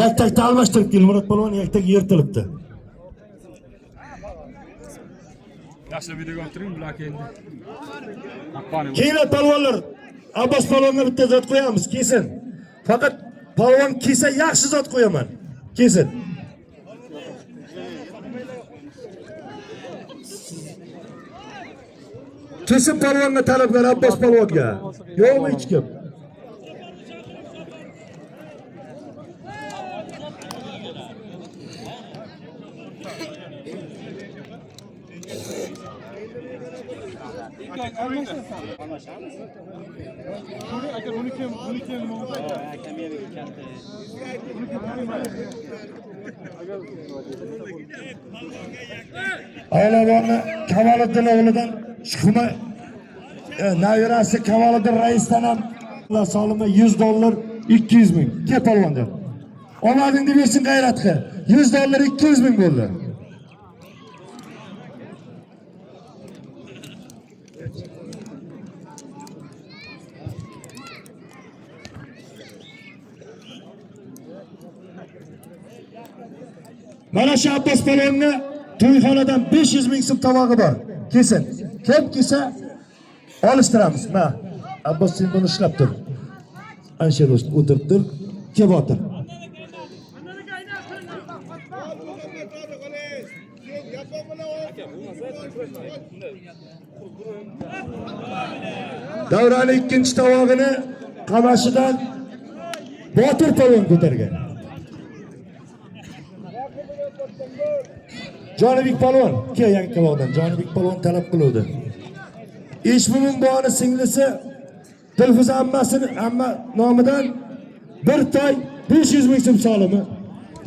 Yaktakni almashtirib kel Murod polvon, yaktak yirtilibdi. Yaxshilab videoga olib turing, bular endi. Haqqoniy. Keyinlar polvonlar, Abbos polvonga bitta zot qo'yamiz, kelsin. Faqat polvon kelsa yaxshi zot qo'yaman. Kelsin. Kelsin polvonga talabgar Abbos polvonga. Yo'qmi hech kim? Aylavonni Kamoliddin o'g'lidan Shukuma nabirasi Kamoliddin raisdan ham solimi 100 dollar 200 ming. Kel polvon deb. Omadingni bersin g'ayrat qil. 100 dollar 200 ming bo'ldi. Mana shu Abbos polvonni to'yxonadan 500 ming so'm tovog'i bor. Kelsin. Kim kelsa olishtiramiz. Ma. Abbos sen buni ushlab tur. Ana shu yerda o'tirib tur. Kel botir. Davrani ikkinchi tovog'ini qamashidan Botir polvon ko'targan. Jonibek polvon, kel Yakkabog'dan. Jonibek polvon talab qiluvdi. Eshbumin buvani singlisi Dilfuza ammasini amma nomidan bir toy 500 ming so'm solimi.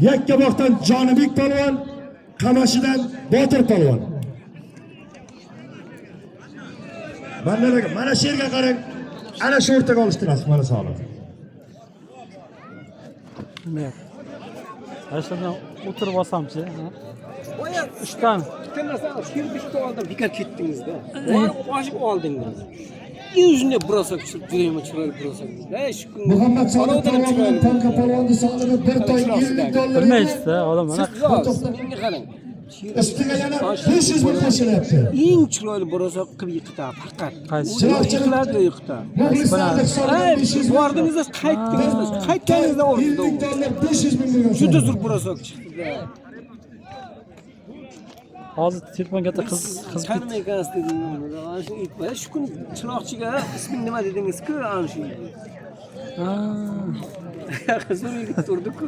Yakkabog'dan Jonibek polvon, Qamashidan Botir polvon. Mana mana shu yerga qarang. Ana shu o'rtaga olishtirasiz mana solim. Ana shundan o'tirib olsamchi. Uchdan. Bitta narsani kirib oldim, bekor ketdingizda. Borib oshib oldingiz. Yuzini бросок judayam chiroyli бросок. Ey shu kun Muhammad Sodiq polvon Tonka polvonni solimi bir toy 50 dollar. Bilmaysiz-da, odam mana Siz menga qarang. Ustiga yana 500 ming qo'shilyapti. Eng chiroyli бросок qilib yiqitadi faqat. Qaysi? Chiroyli yiqitadi. Muxlislarni hisobidan Ey, 500 ming. bordingizda qaytdingiz, qaytganingizda 50 o'rnida. dollar 500 ming bo'lgan. Juda zo'r бросок chiqdi. Hozir telefon katta qiz qizib ketdi. Tanimay ekansiz dedim. Ana shu it shu kun chiroqchiga isming nima dedingiz-ku, ana shu. Ha, Zo'r yigit turdi-ku.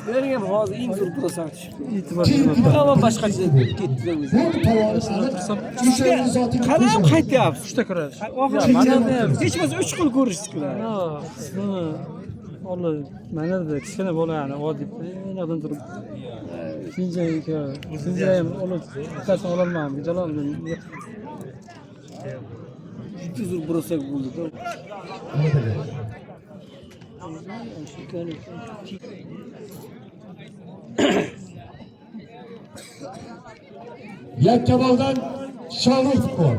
Bularga ham hozir eng zo'r бросок tushibdi. e'tibor bermabman. Tamam boshqacha ketdi o'zi. Bu polvonni sanab uchinchi zotini Qanday qaytyapsiz? Uchta kurash. Oxiri Ya, mana ham. hech bo'lmasa 3 xil ko'rishdik-ku. Ha, sizni Olloh mana dedi kichkina bolani oddiy yoqdan turib Sinjay aka, Sinjay ham olib bittasini ololmadim. Jalol Juda zo'r бросок bo'ldi-da. Yakkabog'dan Shohrux bor.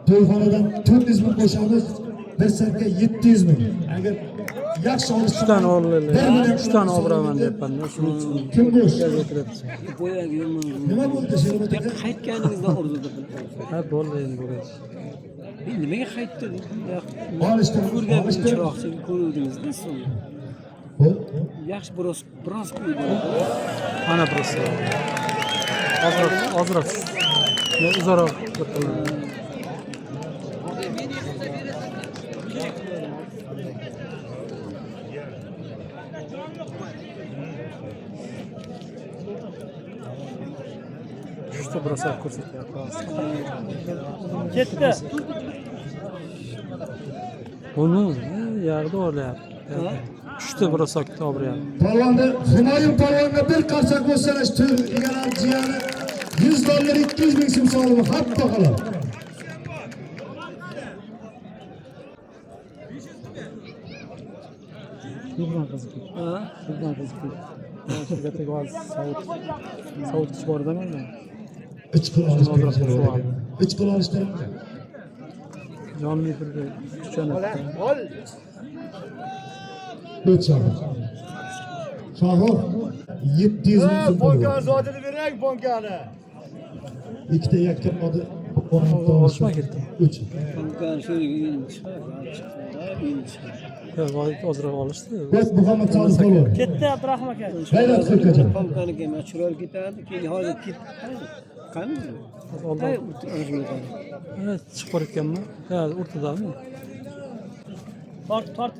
To'yxonadan 400 ming qo'shamiz, bir safga 700 ming. Agar yaxshi olish Uchdan oldilar. Uchdan obiraman deyapman. Shuning uchun Kim bo'sh? o'tiribdi. Boyagi yomon. Nima bo'ldi Sherobod aka? Qaytganingizda orzuda Ha, bo'ldi endi bo'lgach. Nimaga qaytdi? Olishtir, Ko'rgan olishtir. chiroqchini ko'ruvdingizda so'ng. Ho'p. Yaxshi biroz biroz qo'ydi. Ana просто. Ozroq, ozroq. Men uzoqroq o'tiraman. Uchta бросок ko'rsatyapti hozir. Ketdi. Buni yarda o'rlayapti. Uchta бросок to'g'riyapti. Polvonni Humoyun polvonga bir qarsak bo'lsalash to'y egalari jiyani 100 dollar 200 ming so'm solimi hatto halol. Yig'dan qiziq ketdi. Yig'dan qiziq ketdi. Shu katta hozir sovut sovutgich bor-da menda. Uch pul olish Ozroq qo'shib oldi. Uch pul olishtiribdi. Jonli efirga kuchanibdi. Uch Shohrux. Shohrux 700 ming so'm pul. Ponkani zotini berang, ponkani. Ikkita yakka odi Olishma ketdi. Uch. Ponkani shu endi chiqar, endi chiqar. Yo'q, ozroq olishdi. Biz Muhammad Sodiq polvon. Ketdi Abdurahim aka. G'ayrat qil. Ponkaniki ham chiroyli ketadi, keyin hozir ketdi. Qani? Oldin Ay, ana shunga qara. Mana chiqib borayotganmi? Ha, o'rtadami? Tort, tort.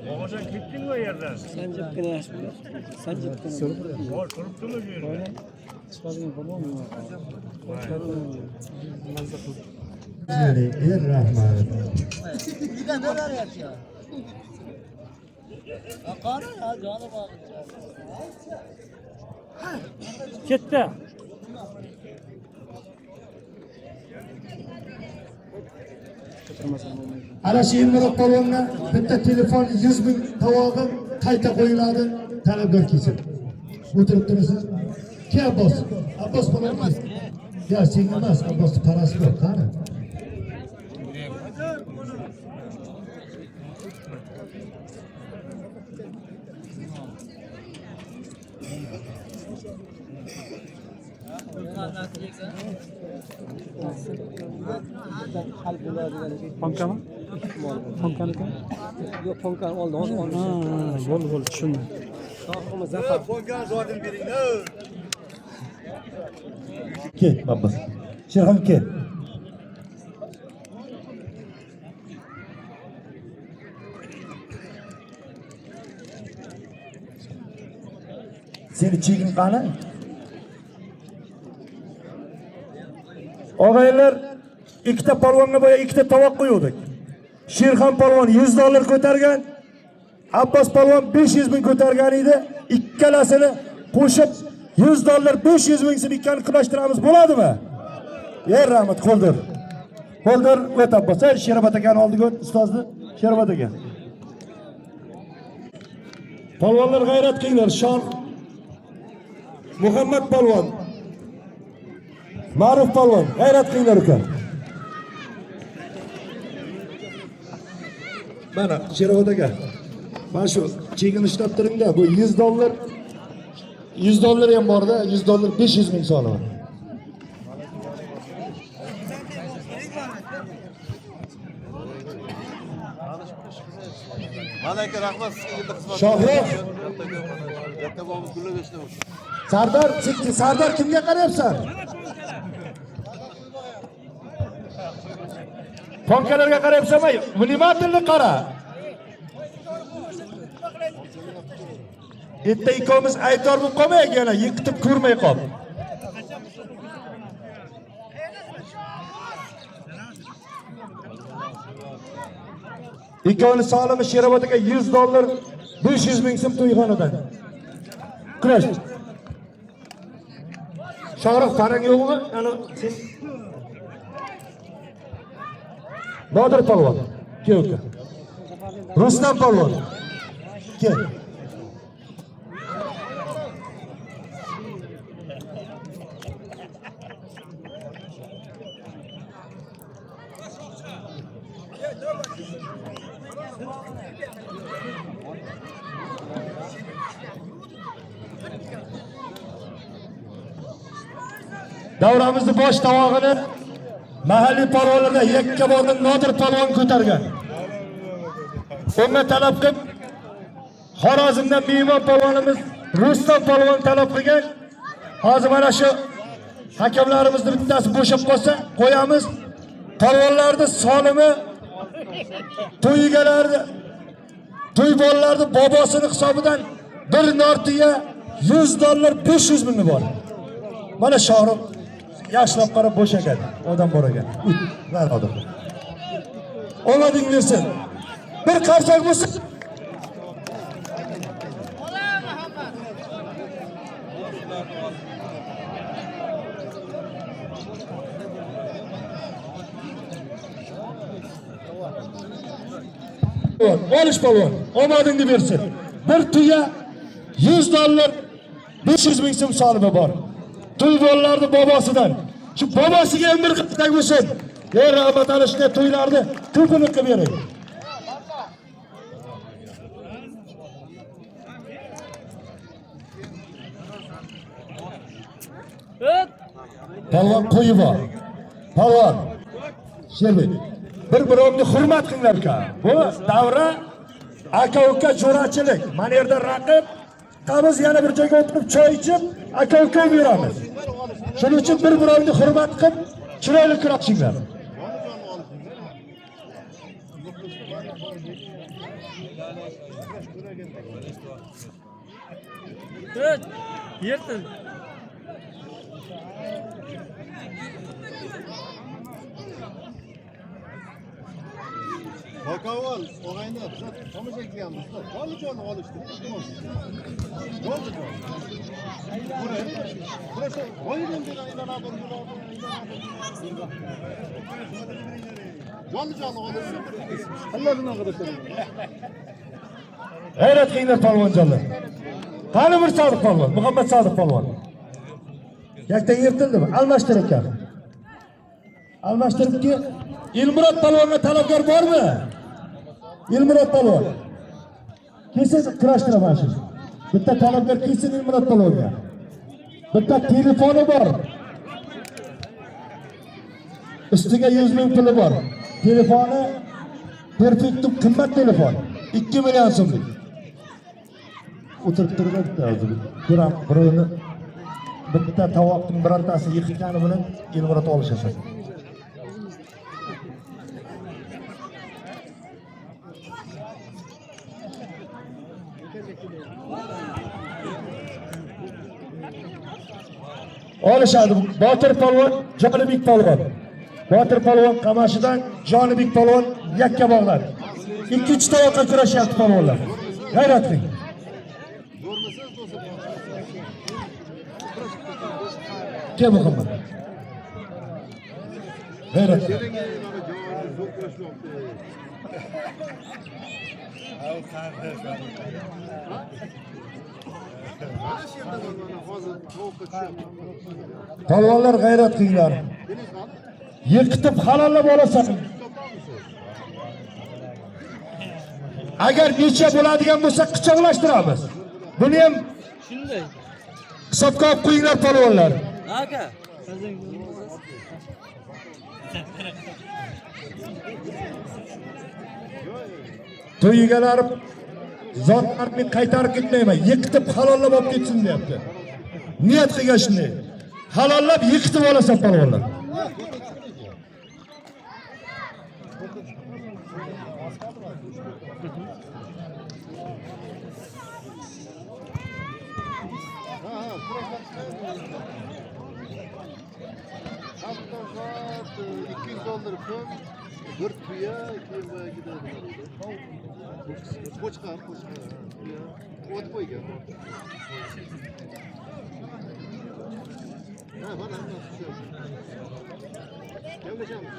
Bobojon ketdingmi u yerdan? Sanjibgina yaxshi bo'ladi. Sanjibgina. Bor, turibdimi bu yerda? Chiqadigan polvon mazza qildi. Er rahmat. Ketdi. Ana shu Elmurod polvonga bitta telefon 100 ming tovog'i qayta qo'yiladi, talabgor kelsin. O'tirib turasiz. Ki Abbos? Abbos polvon. Ya senga emas, Abbosning parasi bor, qani? Hal bo'ladigan Ponkami? Ponkaniki? Yo'q, ponkani oldi, hozir oldi. Ha, bo'ldi, bo'ldi, tushundim. Shohruximiz Zafar. Ponkani zotini bering. Ket, Abbos. Sherxon ket. Seni cheging qani? Og'aylar, ikkita polvonga boya ikkita tovoq qo'yuvdik. Sherxon polvon 100 dollar ko'targan, Abbos polvon 500 ming ko'targan edi. Ikkalasini qo'shib 100 dollar 500 ming so'm ikkalini kurashtiramiz bo'ladimi? Ey rahmat, qo'ldir. Qo'ldir, o't Abbos. Ey Sherobat akani oldiga o't, ustozni. Sherobat aka. Polvonlar g'ayrat qilinglar. Shon Muhammad polvon. Ma'ruf polvon, g'ayrat qilinglar uka. Mana Sherobat aka. Mana shu chegini ushlab turingda, bu 100 dollar 100 dollar ham borda, 100 dollar 500 ming so'm. Mana aka, rahmat sizga yilda xizmat. Shohrux. Katta bobo gullab yashnab. Sardor, sen Sardor kimga qarayapsan? Ponkalarga qarayapsanmi? Внимательно qara. Bitta ikkovimiz aybdor bo'lib qolmaylik yana, yiqitib ko'rmay qol. Ikkovini solimi Sherobod aka 100 dollar 500 ming so'm to'yxonadan. Kurash. Shohrux parang yo'qmi? Ana sen Nodir polvon. Kel uka. Rustam polvon. Kel. Davramizni bosh tovog'ini mahalliy polvonlardan Yakkabordan Nodir polvon ko'targan. Unga talab qilib Xorazmdan mehmon polvonimiz Rustam polvon talab qilgan. Hozir mana shu hakamlarimizni bittasi bo'shab qolsa qo'yamiz. Polvonlarni solimi to'y egalari to'y bolalarni bobosini hisobidan bir nortiya 100 dollar 500 ming'i bor. Mana Shohrux yaxshilab qarab bo'sh ekan, odam bor ekan. Ular odam. Omading bersin. Bir qarsak bo'lsin. Olish polvon, omadingni bersin. Bir tuya 100 dollar 500 ming so'm solimi bor. To'y bolalarni bobosidan. Shu bobosiga ham bir qirtak bo'lsin. Ey rahmat ana shunday to'ylarni ko'pini qilib bering. Polvon qo'yi bor. Polvon. Sherbek. Bir-birovni hurmat qilinglar uka. Bu davra aka-uka jo'rachilik. Mana yerda raqib, qamiz yana bir joyga o'tirib choy ichib, aka-uka bo'lib yuramiz. Shuning uchun bir-birovni hurmat qilib, chiroyli kurashinglar. Yirtin. Vakavval, og'ayni, biz tomosha qilganmiz. Jonli olishdi. Jonli jon. Kurash, o'yindan aylanadi, Jonli olishdi. Allohdan arkadaşlar. G'ayrat qilinglar polvonjonlar. Qani bir Sodiq polvon, Muhammad Sodiq polvon. Yakta yirtildimi? Almashtir ekan. Almashtiribki, Elmurod polvonga talabgor bormi? Elmurod polvon. Kelsin kurashtiraman shu. Bitta talabgor kelsin Elmurod polvonga. Bitta telefoni bor. Ustiga 100 ming puli bor. Telefoni perfektum qimmat telefon. 2 million so'mlik. O'tirib turgan bitta o'zi. Ko'ram birovni bitta tovoqning birontasi yiqitgani bilan Elmurod olishasan. Olishadi. Botir polvon, Jonibek polvon. Botir polvon Qamashidan, Jonibek polvon Yakkabog'dan. Ikkinchi tovoqqa kurashyapti polvonlar. G'ayrat qiling. Kel Muhammad. G'ayrat qil. Zo'r kurashyapti. Mana shu yerda mana hozir tovuqqa tushyapti. Polvonlar g'ayrat qilinglar. Yiqitib halollab olasan. Agar necha bo'ladigan bo'lsa qichoqlashtiramiz. Buni ham Shunday. hisobga olib qo'yinglar polvonlar. Aka. To'y egalari zotlarni qaytarib ketmayman, yiqitib halollab olib ketsin deyapti. Niyat qilgan shunday. Halollab yiqitib olasan polvonlar. Ha, kurashlar Hamdozat 200 dollar pul, bir tuya, keyin boyagi nima deydi? Qo'chqor, qo'chqor, tuya. O't qo'ygan. Ha, mana mana shu. Gaplashamiz.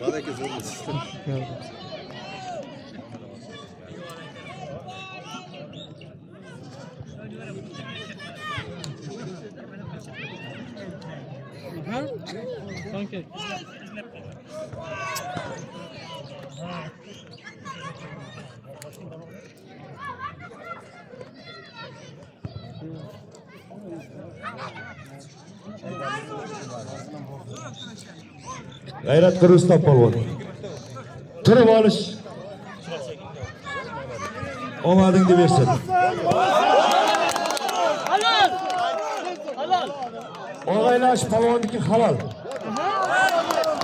Baraka zo'rmiz. Sanki. G'ayrat qil Rustam polvon. Turib olish omadingni bersin. Halol. Halol. Og'aylash polvonniki halol.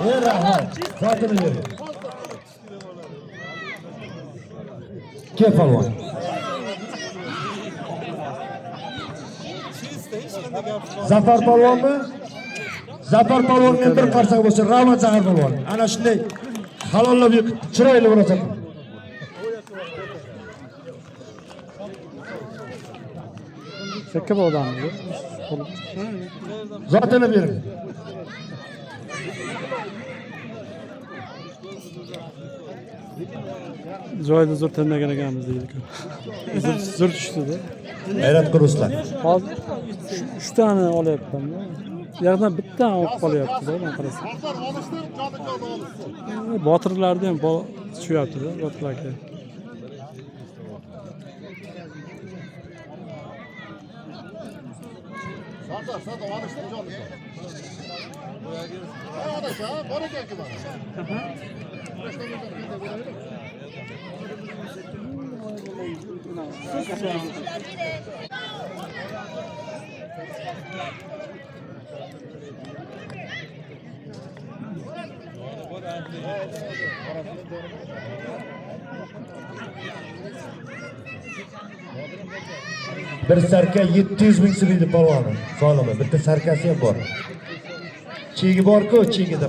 Ey rahmat. Zotini bering. Kel polvon. Zafar polvonmi? Zafar polvonga bir qarsak bo'lsin. Rahmat Zafar polvon. Ana shunday halollab chiroyli bo'lasan. Sakkiz odam. Zotini bering. Joyida zo'r tanlagan ekanmiz deydi. Zo'r tushdida. G'ayrat qil Ruslan. Hozir uchtani olyapman. Bu yoqdan bittani olib qolyapti-da, man qarasam. Sardor olishsin, joni joni olishsin. Botirlarni ham tushyapti-da, botirlarga. Sardor, Sardor olishsin, joni joni. Ha, adasha, bor ekanki mana. Bir sarka 700 ming so'm edi polvoni. Solimi, bitta sarkasi ham bor. Chegi bor-ku, chegida.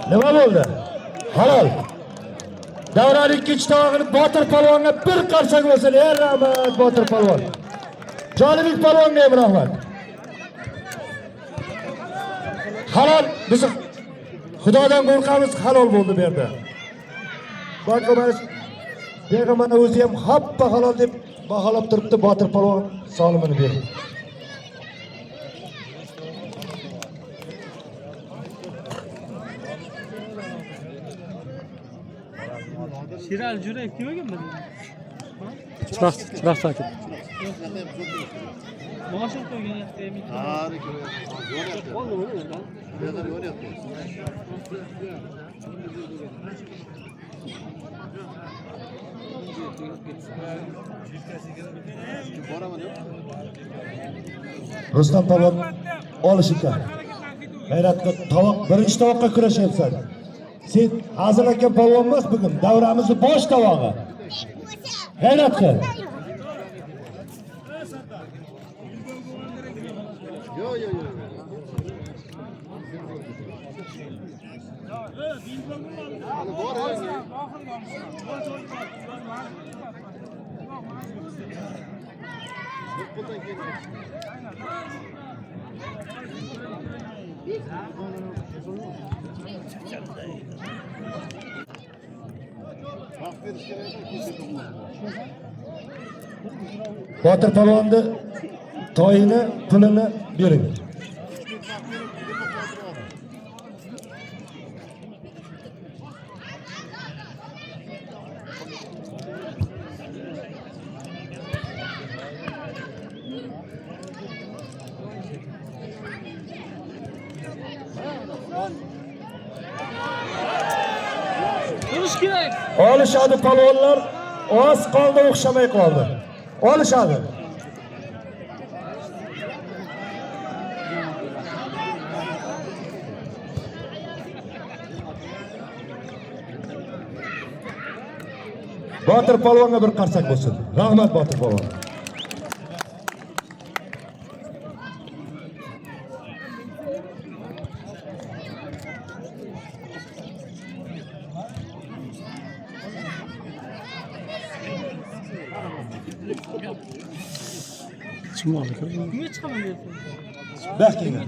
Nima bo'ldi? Halol. Davron ikkinchi tovog'ini Botir polvonga bir qarsak bo'lsin. Ey rahmat Botir polvon. Jonibek polvonga ham rahmat. Halol biz Xudodan qo'rqamiz, halol bo'ldi bu yerda. Beg'am mana o'zi ham hoppa halol deb baholab turibdi Botir polvon solimini berdi. Sherali Jo'rayev kim ekan bu? Chiroq, chiroq takib. Boshini qo'ygan yoqda ham Harika. Yonyapti. Beg'am yonyapti. Boraman yo'q. Rustam polvon olish ekan. G'ayratli tovoq, birinchi tovoqqa kurashyapsan. Sen hazil aka polvon emas bugun, davramizni bosh tovog'i. G'ayrat qil. Yo'q, yo'q, yo'q. Hali bor, ha? Bir puldan keyin. Vaqt berish kerak edi. Botir polvonni toyini, pulini bering. Turish kerak. Olishadi polvonlar, oz qoldi, o'xshamay qoldi. Olishadi. Botir polvonga bir qarsak bo'lsin. Rahmat Botir polvon. Chumoli. Kimga chiqaman deyapsan? Baxtinglar.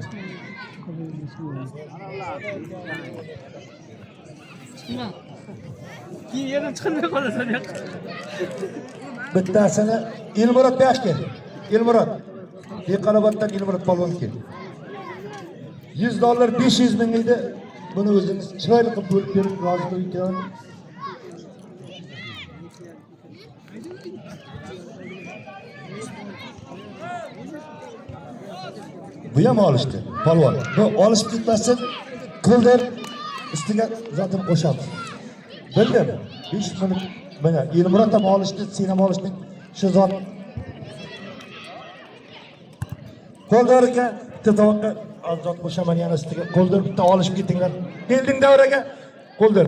Chiqma. Keyin yerdan chiqilmay qolasan yoqqa. Bittasini Elmurod bu yoqqa kel. Elmurod. Dehqonoboddan Elmurod polvon kel. 100 dollar 500 ming edi. Buni o'zimiz chiroyli qilib bo'lib berib rozi qilib ekan. Bu ham olishdi polvon. Bu olishib ketmasin, qo'ldir ustiga zotini qo'shamiz. Bildim. 5 ming mana Elmurod ham olishdi, sen ham olishding. Shu zot qo'ldir aka, bitta tovoqqa zot qo'shaman yana ustiga. Qo'ldir bitta olishib ketinglar. Kelding davraga, qo'ldir.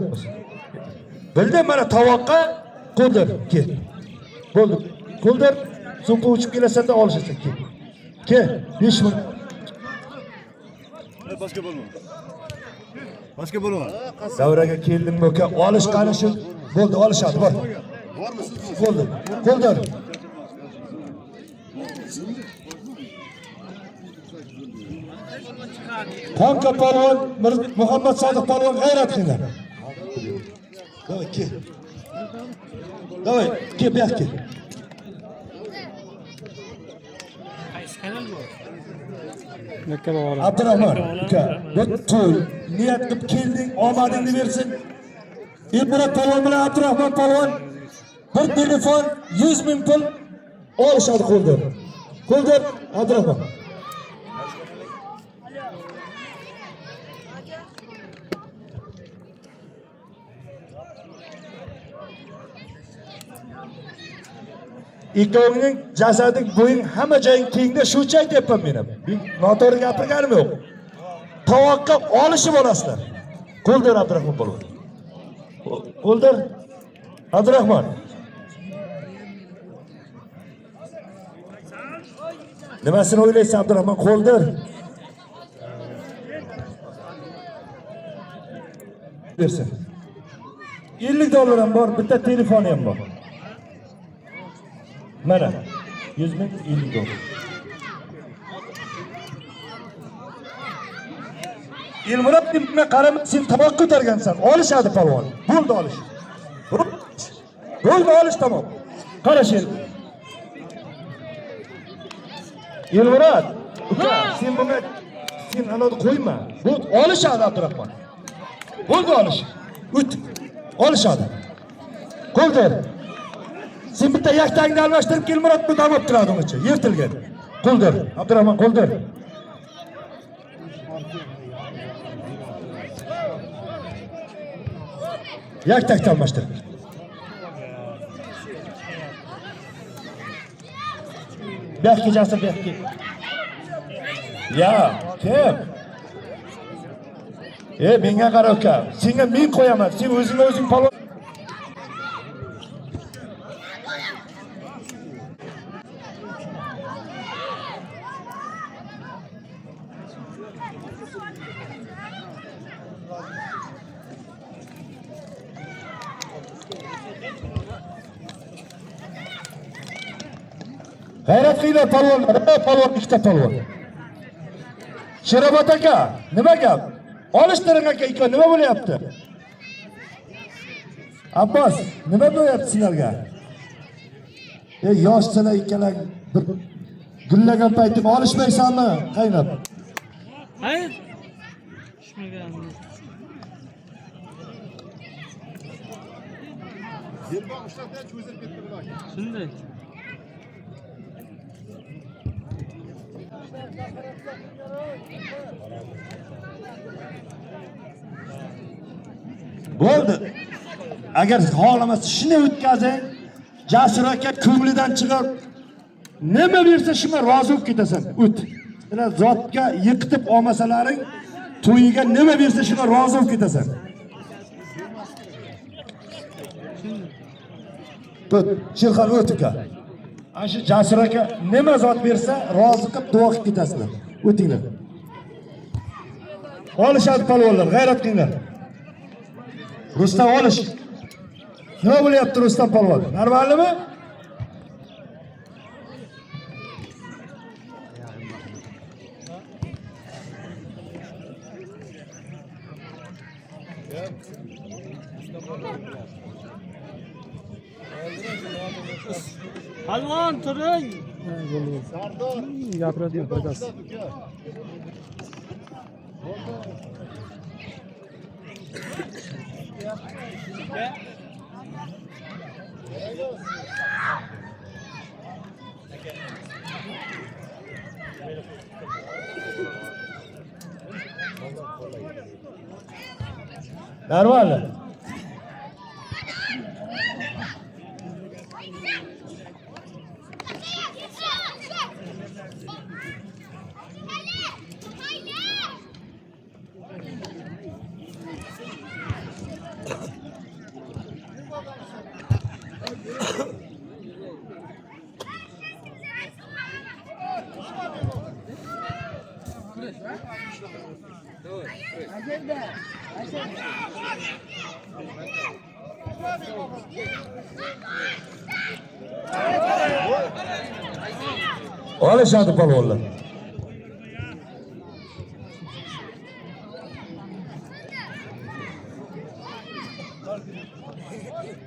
Bildim mana tovoqqa qo'ldir kel. Bo'ldi. Qo'ldir, so'nggi uchib kelasan-da olishasan kel. Kel, 5 ming. Başka bo'lma. Başka bo'lma. Davraga keldingmi uka? Olish qani shu. Bo'ldi, olishadi, bor. Bormi sizmi? Bo'ldi. Qo'ldir. Qonka polvon, Muhammad Sodiq polvon g'ayrat qilinglar. Давай, kel. Давай, kel, bu yoqqa kel. Qaysi kanal bu? Abdurahmon uka, bu to'y niyat qilib kelding, omadingni bersin. Elmurod polvon bilan Abdurahmon polvon bir telefon 100 ming pul olishadi qo'ldir. Qo'ldir Abdurahmon. Ikkovingning jasading, bo'ying, hamma joying kengda shuncha aytyapman men ham. Men noto'g'ri gapirganim yo'q. Tovoqqa olishib olasizlar. Qo'ldir Abdurahmon polvon. Qo'ldir Abdurahmon. Nimasini o'ylaysan Abdurahmon? Qo'ldir. Bersin. 50 dollar ham bor, bitta telefoni ham bor. Mana 100 ming 50 dollar. Elmurod bunga qarama, sen toboq ko'targansan. Olishadi polvon. Bo'ldi olish. Bo'ldi olish tamom. Qara sher. Elmurod, uka, sen bunga sen anoni qo'yma. Bu olishadi Abdurahmon. Bo'ldi olish. O't. Olishadi. Qo'ldir. Sen bitta yaktangni almashtirib kel, Murod bu dam olib turadi ungacha. Yirtilgan. Qo'ldir. Abdurahmon qo'ldir. Yaktakni almashtir. Bu yoqqa Jasur, bu yoqqa. Ya, kim? Menga qara uka. Senga men qo'yaman. Sen o'zingga o'zing polvon. G'ayrat qilinglar polvonlar, polvon ikkita polvon. Sherobod aka, nima gap? Olishtiring aka, ikki nima bo'lyapti? Abbos, nima bo'lyapti sizlarga? Yoshsizlar ikkalang bir gullagan paytim olishmaysanmi? Qaynab. Hayır. Tushmagan. Belbog' ushlab cho'zilib ketdi bular. Shunday. Bo'ldi. Agar xohlamasa shuni o'tkazing. Jasur aka ko'nglidan chiqib nima bersa shunga rozi bo'lib ketasan. O't. Mana zotga yiqitib olmasalaring to'yiga nima bersa shunga rozi bo'lib ketasan. O't, Sherxon o't uka. Ana shu Jasur aka nima zot bersa rozi qilib duo qilib ketasizlar. O'tinglar. Olishadi polvonlar, g'ayrat qilinglar. Rustam olish. Nima bo'lyapti Rustam polvon? Normalmi? Palvon turing. Bo'ldi. Gapiradigan foydasi. Нормально. Olishadi polvonlar.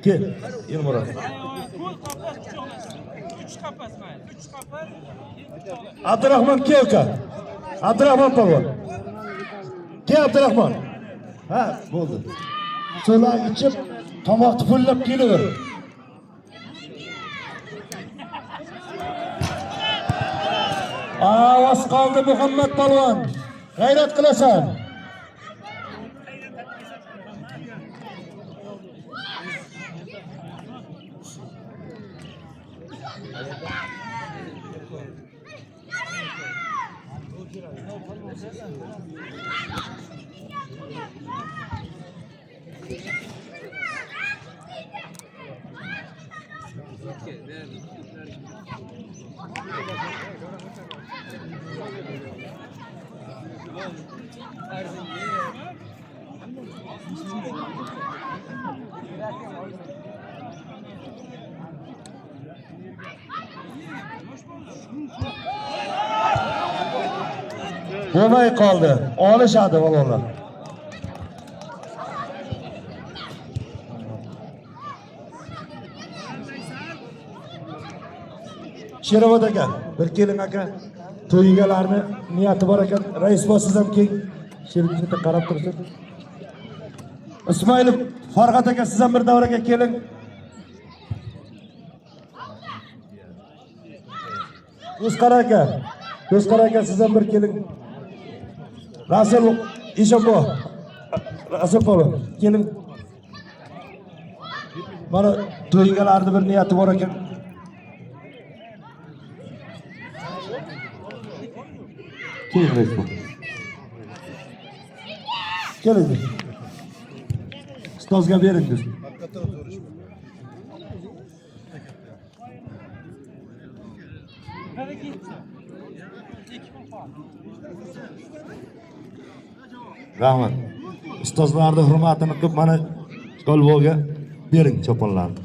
Kel, Elmurod. Ko'l qafas quchoqlashadi. 3 qafas mayli. 3 qafas. Abdurahmon kel uka. Abdurahmon polvon. Kel Abdurahmon. Ha, bo'ldi. Suvlar ichib, tomoqni fullab kelaver. Ovoz qoldi Muhammad polvon. G'ayrat qilasan. Bo'lmay qoldi. Olishadi bolalar. Sherobod aka, bir keling aka. To'y egalarni niyati bor ekan. Rais boy siz ham keling. Sherobodga qarab tursin. Ismoilov Farg'at aka, siz ham bir davraga keling. Do'stqara aka, Do'stqara aka, siz ham bir keling. Rasul Eshonbo, Rasul polvon, keling. Mana to'y egalarni bir niyati bor ekan. Keling rais boy. Keling. Ustozga bering biz. Rahmat. Ustozlarni hurmatini qilib mana Golboga bering choponlarni.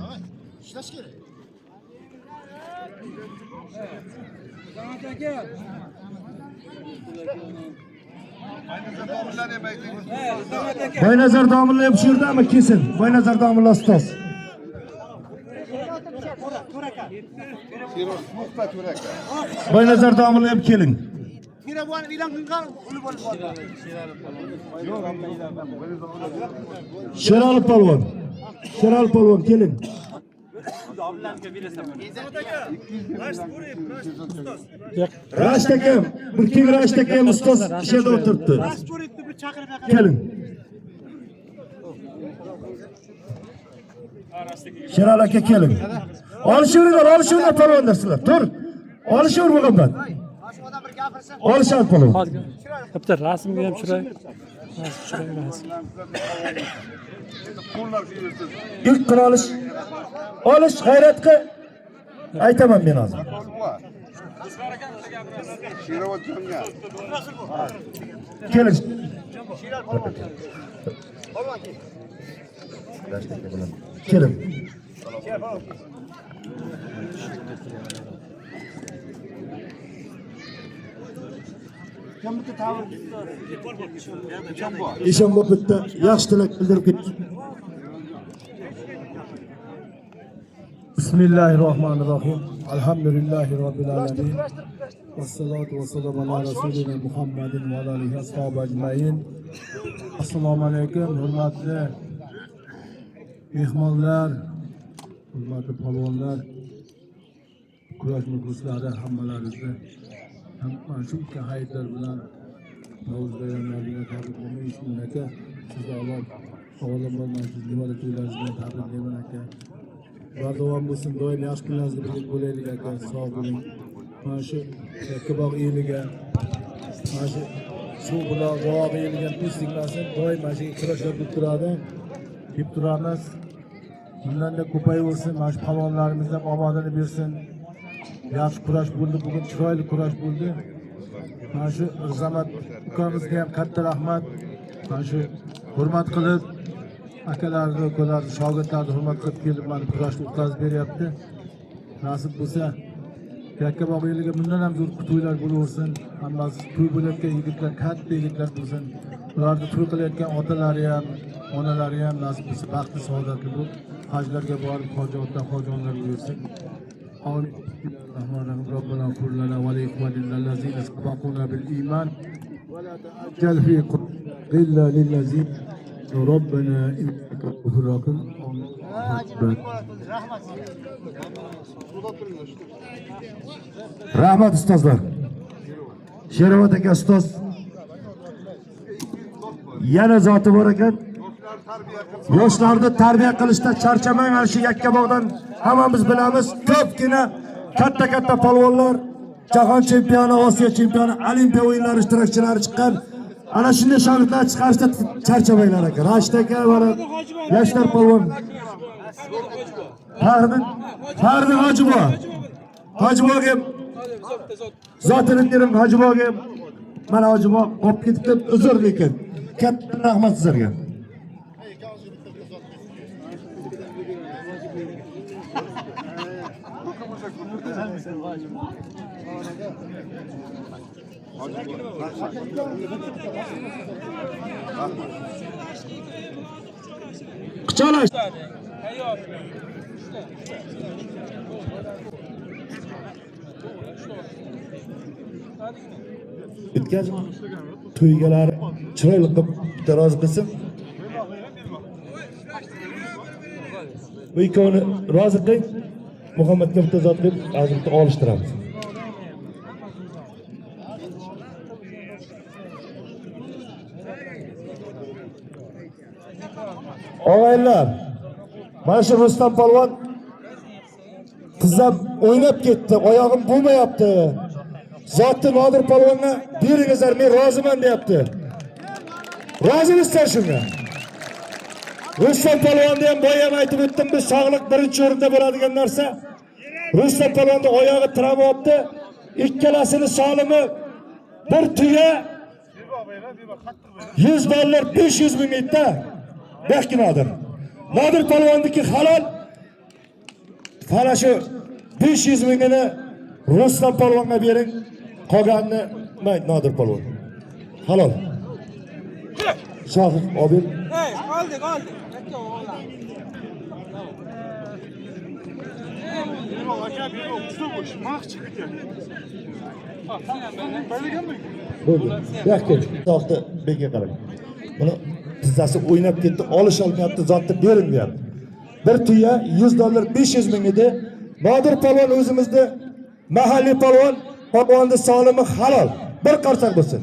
Boynazar domilla ham shu yerdami? Kelsin. Boynazar domilla ustoz. Boynazar domilla ham keling. Sherali polvon. Sherali polvon keling. Rashid akam, bir keling Rashid akam ustoz shu yerda o'tiribdi. Keling. Sherali aka keling. Olishaveringlar, olishaveringlar polvonlar sizlar. Tur. Olishaver Muhammad. Olishadi polvon. Hozir bitta rasmga ham chiroy. Rasm chiroy rasm. İlk qil olish. Olish g'ayrat qil. Aytaman men hozir. Keling. Keling. Eshonbob bitta yaxshi tilak bildirib ketdi. Bismillahirrohmanirrohim. Alhamdulillahi robbil alamin. Vassalatu vassalamu ala rasulina Muhammadin va ala alihi ashabi ajmain. Assalomu alaykum, hurmatli mehmonlar, hurmatli polvonlar, kurash muxlislari, hammalaringizni ham mana shu ulkan hayitlar bilan, Navro'z bayramlari bilan tabriklayman. Eshitman aka, sizni avvalambor mana shu muborak to'ylaringiz bilan tabriklayman, aka. Bardavom bo'lsin, doim yaxshi kunlaringizda birga bo'laylik, aka, sog' bo'ling. Mana shu Yakkabog' eliga, mana shu suv buloq Javob eliga do'stlik, doim mana shu kurashlar bo'lib turadi, deb turamiz. Bundanda ko'payaversin, mana shu polvonlarimiz ham omadini bersin. Yaxshi kurash bo'ldi bugun, chiroyli kurash bo'ldi. Mana shu Rizamat ukamizga ham katta rahmat. Mana shu hurmat qilib, akalarni, ukalarni, shogirdlarni hurmat qilib kelib, mana kurashni o'tkazib beryapti. Nasib bo'lsa, Yakkabog' eliga bundan ham zo'r to'ylar bo'laversin. Hammasi to'y bo'layotgan yigitlar katta yigitlar bo'lsin. Ularni to'y qilayotgan otalari ham, onalari ham nasib bo'lsa baxtli, saodatli bo'lib, hajlarga borib, hoji ota, hoji onalar buyursin. آمين. الرحمن الرحيم. ربنا اغفر لنا ولإخواننا الذين سبقونا بالإيمان ولا تجعل في غلا للذين ربنا إنك رؤوف رحيم. آمين. Rahmat, ustozlar. Sherobod aka, ustoz yana zoti bor ekan. Yoshlarni tarbiya qilishda charchamang. Mana shu Yakkabog'dan hammamiz bilamiz, ko'pgina katta katta polvonlar, jahon chempioni, Osiyo chempioni, Olimpiya o'yinlari ishtirokchilari chiqqan. Ana shunday shogirdlar chiqarishda charchamanglar, aka. Rashid aka, mana yoshlar polvon. Faxriddin Hojibo. Hojiboga zotini berim Hojiboga. Mana Hojibo qolib ketibdi, uzr lekin. Katta rahmat sizlarga. Quchoqlash. Tayyor. Bitkazib to'ygalari chiroyli qilib bitta rozi qilsin. Bu ikkovini rozi qiling. Muhammadga bitta zot qilib, hozir bitta olishtiramiz. Og'aylar, mana shu Rustam polvon tizzam o'ynab ketdi, oyog'im bo'lmayapti. Zotni Nodir polvonga beringizlar, men roziman deyapti. Rozimisizlar shunga? Rustam polvonni ham boya ham aytib o'tdim, bu sog'liq birinchi o'rinda bo'ladigan narsa. Rustam polvonni oyog'i tirab olibdi. Ikkalasini solimi bir tuya 100 dollar 500 ming edi. Bekki Nodir. Nodir polvonniki halol. Mana shu 500 mingini Rustam polvonga bering, qolganini mayli Nodir polvon. Halol. Shohid Obir. Hey, oldik, oldik. Yakka o'g'illar. Bo'ldi. Yo'q, Shohni beka qarang. Buni tizzasi o'ynab ketdi, olisholmayapti, zotni bering deyapti. Bir tuya 100 dollar 500 ming edi. Nodir polvon o'zimizni mahalliy polvon, polvonni solimi halol. Bir qarsak bo'lsin.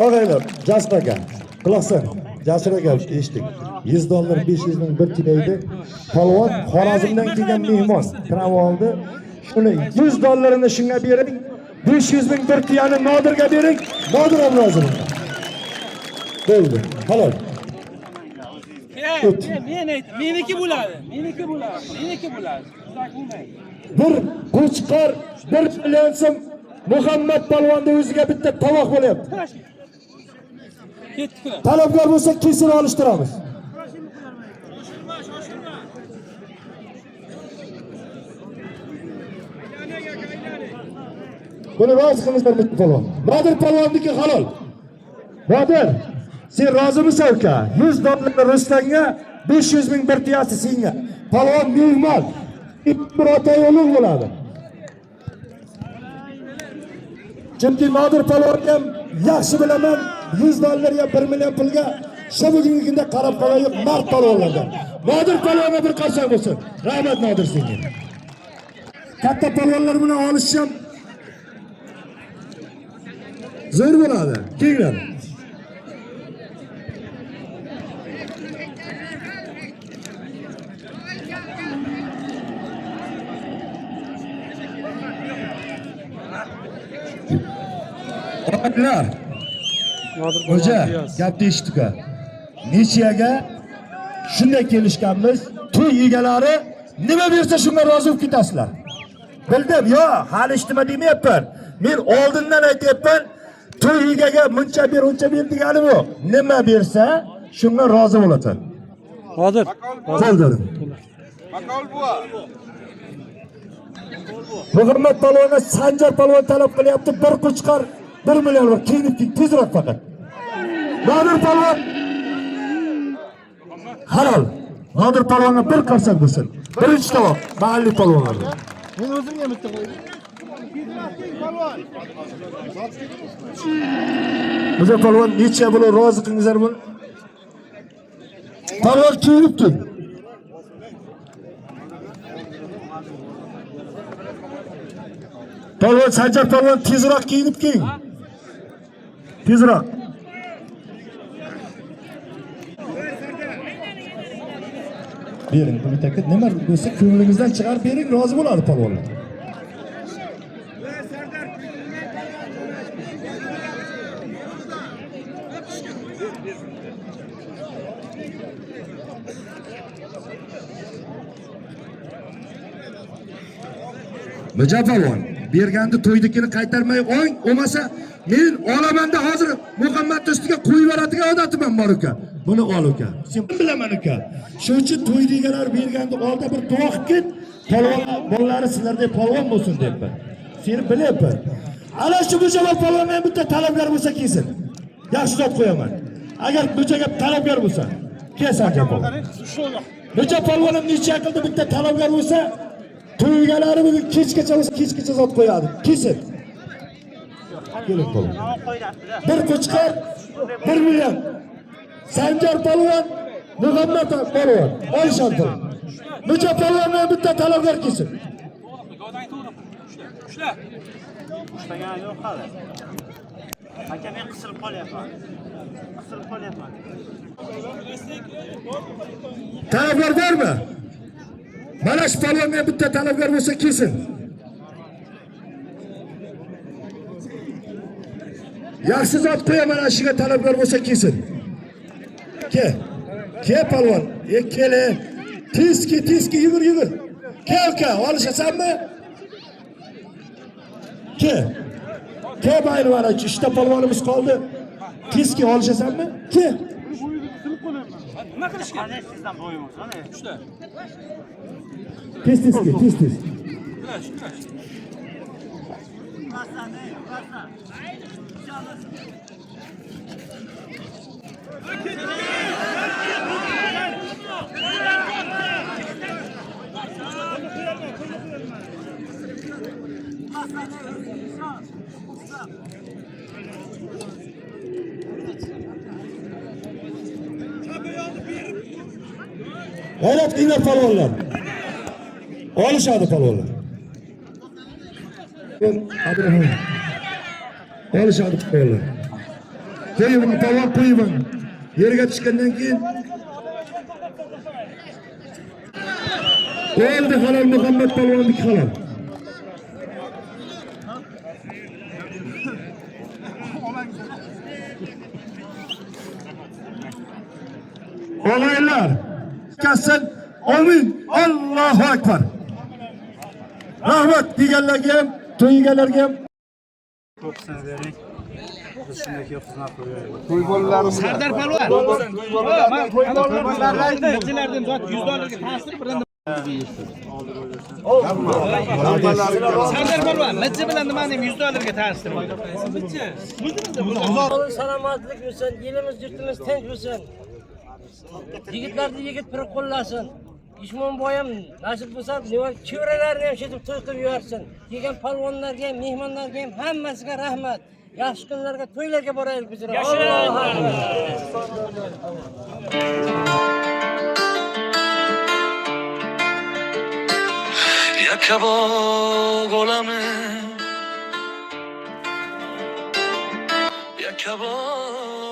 Og'aylar, Jasur aka, quloq sol. Jasur aka, eshitdik. 100 dollar 500 ming bir tuya edi. Polvon Xorazmdan kelgan mehmon, travma oldi. Shuni 100 dollarini shunga bering. 500 ming bir tuyani Nodirga bering. Nodir ham rozi bunga. Bo'ldi. Halol. O't. Men aytdim, meniki bo'ladi. Meniki bo'ladi. Meniki bo'ladi. Uzoq bo'lmaydi. Bir qo'chqor 1 million so'm Muhammad polvonni o'ziga bitta tovoq bo'lyapti. Ketdik. Talabgor bo'lsa kesin olishtiramiz. Buni rozi qilingizlar polvon. Nodir polvonniki halol. Nodir, sen rozimisan uka? 100 dollar Rustamga, 500 ming bir tuyasi senga. Polvon mehmon. Bir otay ulug' bo'ladi. Chunki Nodir polvonni ham yaxshi bilaman, $100 ya 1 million pulga shu bugungi kunda qarab qolgan yo'q mard polvonlardan. Nodir polvonga bir qarsak bo'lsin. Rahmat Nodir senga. Katta polvonlar bilan olish ham zo'r bo'ladi. Kelinglar. Og'aylar, Nodir Hoca, polvon Piyoz. gapni eshitdik. Nechiyaga shunday kelishganmiz, to'y egalari nima bersa shunga rozi bo'lib ketasizlar. Bildim, yo, hali hech nima demayapman. Men oldindan aytyapman, to'y egaga muncha ber, uncha ber deganim yo'q. Nima bersa shunga rozi bo'lasan. Nodir. Qo'l dedim. Muhammad polvonni Sanjar polvon talab qilyapti, bir qo'chqor 1 million bor. Kiyinib kel, tezroq faqat. Nodir polvon halol. Nodir polvonga bir qarsak bo'lsin. Birinchi tovoq mahalliy polvonlardan. Men o'zimga ham bitta qo'ydim. Biza polvon necha bo'lib rozi qilingizlar buni? Polvon kiyinib tur. Polvon Sanjar polvon tezroq kiyinib keling. Tezroq. Bering, bu bitta nima bo'lsa ko'nglingizdan chiqarib bering, rozi bo'ladi polvonlar. Mijo polvon, berganda to'ydikini qaytarmay oling, bo'lmasa men olamanda hozir Muhammadni ustiga qo'yib yuboradigan odatim ham bor uka. Buni ol uka. Sen bilaman uka. Shuning uchun to'yni egalari berganda olda bir duo qilib ket, polvon bolalari sizlardek polvon bo'lsin debman. Seni bilyapman. Ana shu Mijo polvonga ham bitta talabgar bo'lsa kelsin. Yaxshi zot qo'yaman. Agar Mijoga talabgar bo'lsa, kel Sanjar polvon. Mijo polvon ham necha qildi bitta talabgar bo'lsa, to'y egalari bugun kechgacha bo'lsa kechgacha zot qo'yadi. Kelsin. Keling polvon. Bir qo'chqor 1 million. Sanjar polvon, Muhammad polvon, Oyshan polvon. Mijo polvondan bitta talabgar kelsin. Gavdangni to'g'ri qil. Ushla. Ushla. Ushlagani yo'q hali. Aka men qisilib qolyapman. Qisilib qolyapman. Talabgar bormi? Mana shu polvonga bitta talabgar bo'lsa kelsin. Yaxshi zot qo'yaman, ana shuga talabgar bo'lsa kelsin. Ke. Ke polvon, kel. Tez ke, tez ke, yugur, yugur. Kel, uka, olishasanmi? Ke. Ke mayli mana uchta polvonimiz qoldi. Tez ke olishasanmi? Ke. Nima qilish kerak? Qani sizdan bo'yimiz, qani? Ushla. Tez tez ke, tez tez. Kurash, kurash. G'ayrat qilinglar polvonlar. Olishadi polvonlar. Abdurahmon. Olishadi polvonlar. Qo'ying polvon, qo'ying. Yerga tushgandan keyin Oldi halol Muhammad polvonniki halol. Og'aylar, kassin. Amin. Allohu akbar. Rahmat deganlarga ham, to'y egalariga ham. Biz shunday xizmat qilib To'y bolalarimiz. Sardor polvon. To'y bolalarimiz. To'y Nechalardan zot $100 ga tanishtirib bilan Sardor polvon, necha bilan nimani ham $100 ga tanishtirib. Salomatlik bo'lsin, elimiz yurtimiz tinch bo'lsin. Yigitlarni yigit piri qo'llasin. Ishmon boyam nasib bo'lsa, nima chevaralarini ham shu to'y qilib yuborsin. Kelgan polvonlarga ham, mehmonlarga ham hammasiga rahmat. Yaxshi kunlarga, to'ylarga boraylik biz. Allohu akbar. Ya kabab olamı, ya kabab.